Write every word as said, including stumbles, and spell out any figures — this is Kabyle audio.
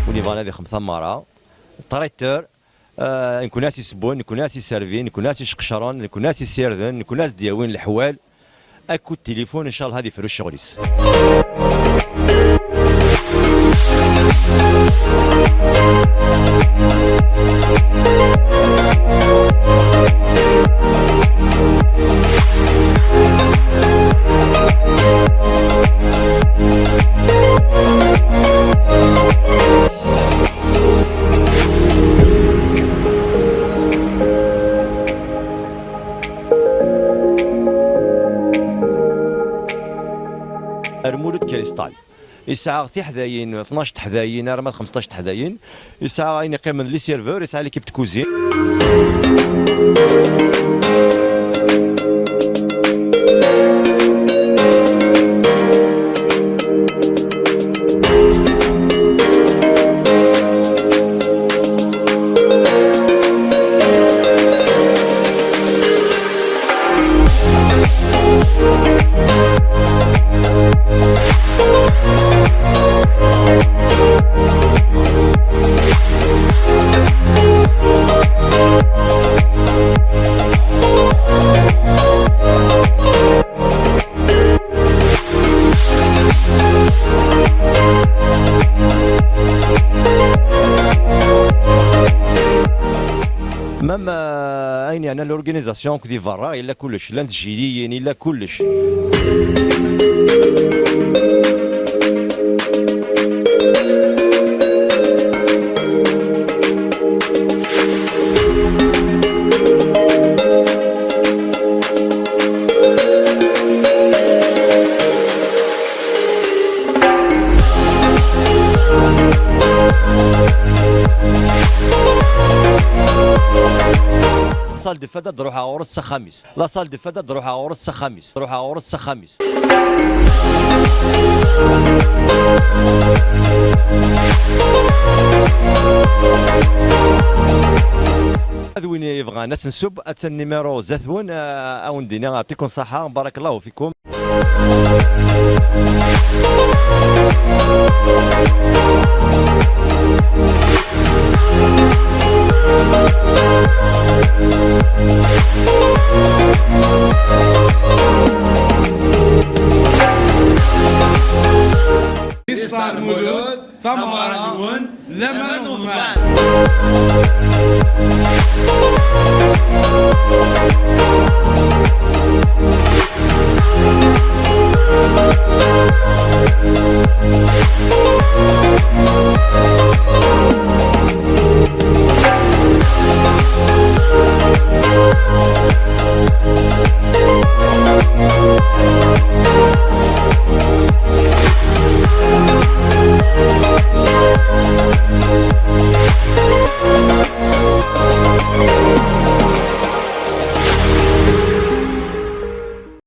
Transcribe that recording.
Win yebɣan ad ixdem tamara, traiteur, eh, nekni as isewwen, nekni as iservin, nekni as iceqcren, nekni as isirden, nekni as d-yawin leḥwal, akked tilifun, ncallah ad ifru ccɣel-is. Rmulud Cristal. Yesɛa tiḥdayin, tnac teḥdayin arma d xmesṭac teḥdayin. Yesɛa ayen iqqimen, les serveurs, yesɛa l'équipe de cuisine. Même, euh, ayen yeɛnan l'organisation, di berra yella kullec, llant tjiliyin, yella kullec. La salle de fête ad ruḥeɣ ɣur-s s axxam-is. La salle de fête ad ruḥeɣ ɣur-s s axxam-is. Ruḥeɣ ɣur-s s axxam-is. Ad win yebɣan asensu, attan numéro zdat-wen, eh, ad wen-d-iniɣ, yeɛṭikum ṣṣeḥḥa, barakallahu fikum.